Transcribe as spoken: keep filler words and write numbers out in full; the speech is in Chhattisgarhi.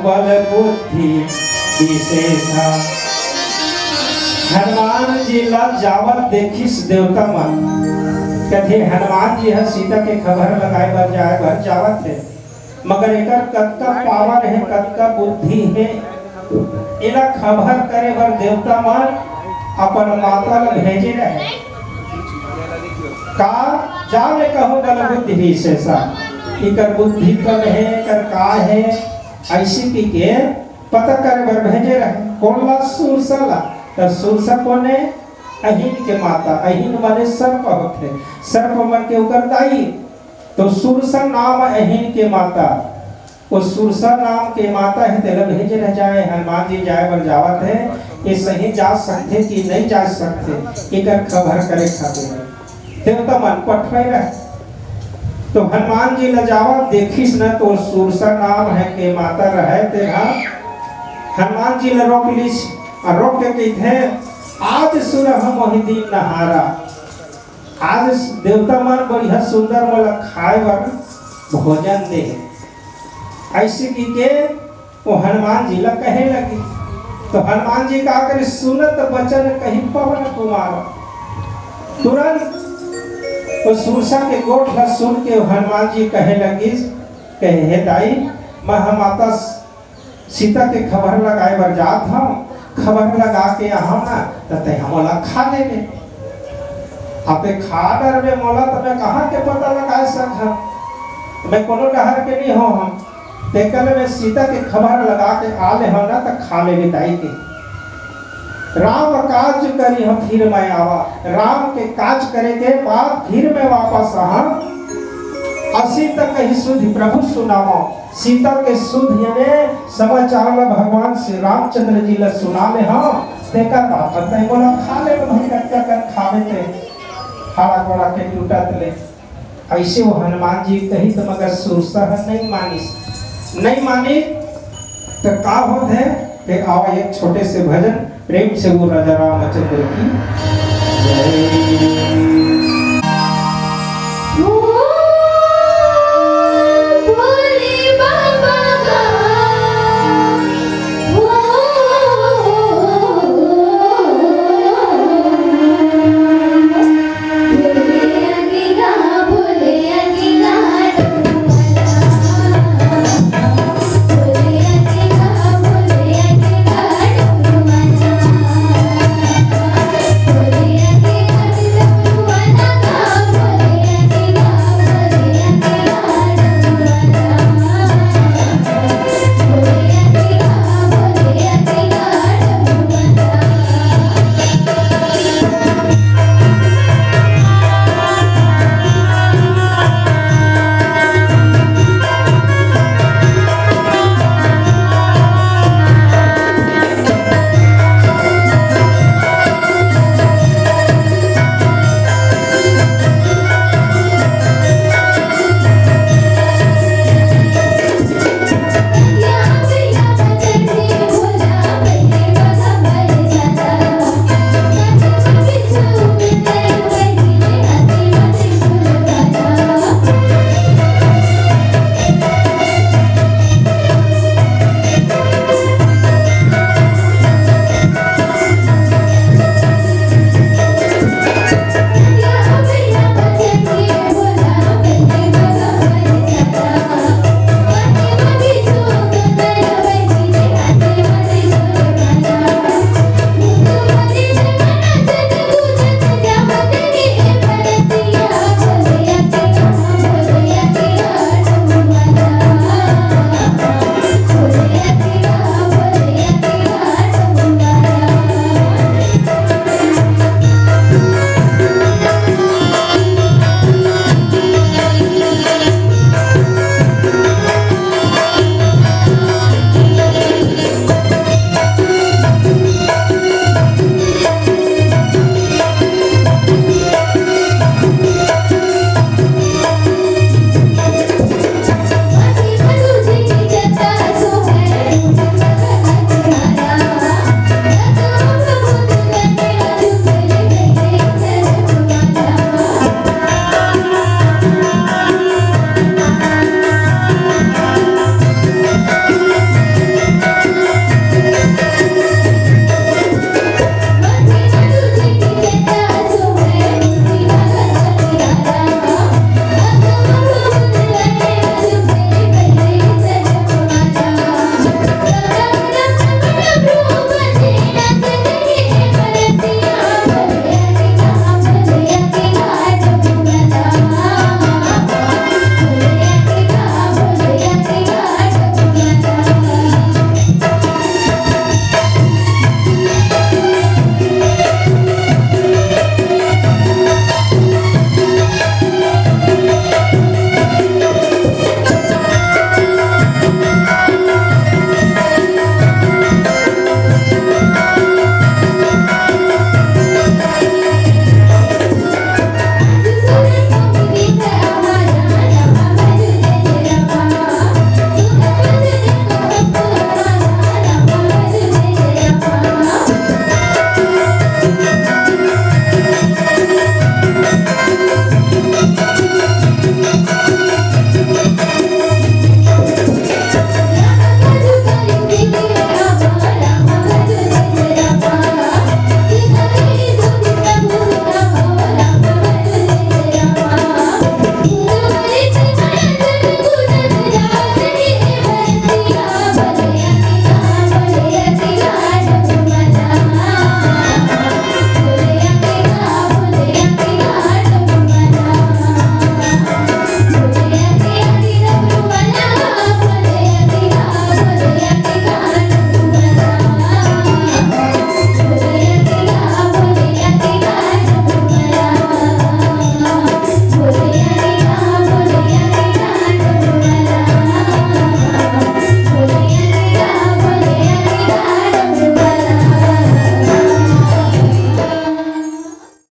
बल बुद्धि विशेषा। हनुमान जी ला जावत देखिस देवता मन, कथे हनुमान जी ह सीता के खबर लगाए बर जाए बर जावत हे, मगर एकर कतका पावर हे, कतका बुद्धि हे, एला खबर करे बर देवता मन अपन माता ला भेजे रहे। का जाने कहूँ बल बुद्धि विशेषा, एकर बुद्धि कम हे, एकर का हे, ऐसी पी के पता करे बर भेजे रहे। कोन ला? सुरसा ला। त सुरसा कोन हे? अहिन के माता। अहिन माने सर्प होथे, सर्प मन के ओकर दाई। तो सुरसा नाम अहिन के माता, वो सुरसा नाम के माता हे, तेला भेजे रह जाए, हनुमान जी जाए बर जावत हे, ये सही जा सकथे कि नहीं जा सकथे, एकर खबर करे खातिर देवता मन पठवे रहे। तो हनुमान जी ला जावत देखिस न, तो सुरसा नाम हे के माता रहे, तेहा हनुमान जी ला रोक लिस, और रोक के कहिथे, "आज सुरह मोहि दीन्ह हारा।" आज देवता मन बढ़िया सुंदर मोला खाए बर भोजन दे। ऐसे की के वो हनुमान जी ला कहे लगी। तो हनुमान जी का करे, "सुनत बचन कहि पवन कुमार।" तुरंत वो सुरसा के गोठ ला सुन के हनुमान जी कहे लगी, कहे, "हे दाई, मैं ह माता सीता के खबर लगाए बर जात हंव, खबर लगा के आहंव ना, त तैं ह मोला खा लेबे। अब तैं खा डरबे मोला, त मैं कहाँ के पता लगाए सकहूँ? मैं कोनो डहर के नहीं हो हम। तेकर ले मैं सीता के खबर लगा के आ ले हंव ना, त खा लेबे दाई के।" राम काज करिहंव फिर मैं आवा, राम के काज करे के बाद फिर मैं वापस आहंव। असित कहि सुधि प्रभु सुनावंव, सीता के सुध याने समाचार ला भगवान श्री रामचंद्र जी ला सुना ले हंव, तेकर बाद तैं मोला खा ले भाई, कतका कन खाबे तैं, हाड़ा गोड़ा के टूटत ले। ऐसे वो हनुमान जी कही तो मगर सुरसा ह नहीं मानिस, नहीं मानिस तो का होत हे? फिर आवा एक छोटे से भजन प्रेम से वो राजा रामचंद्र की जय।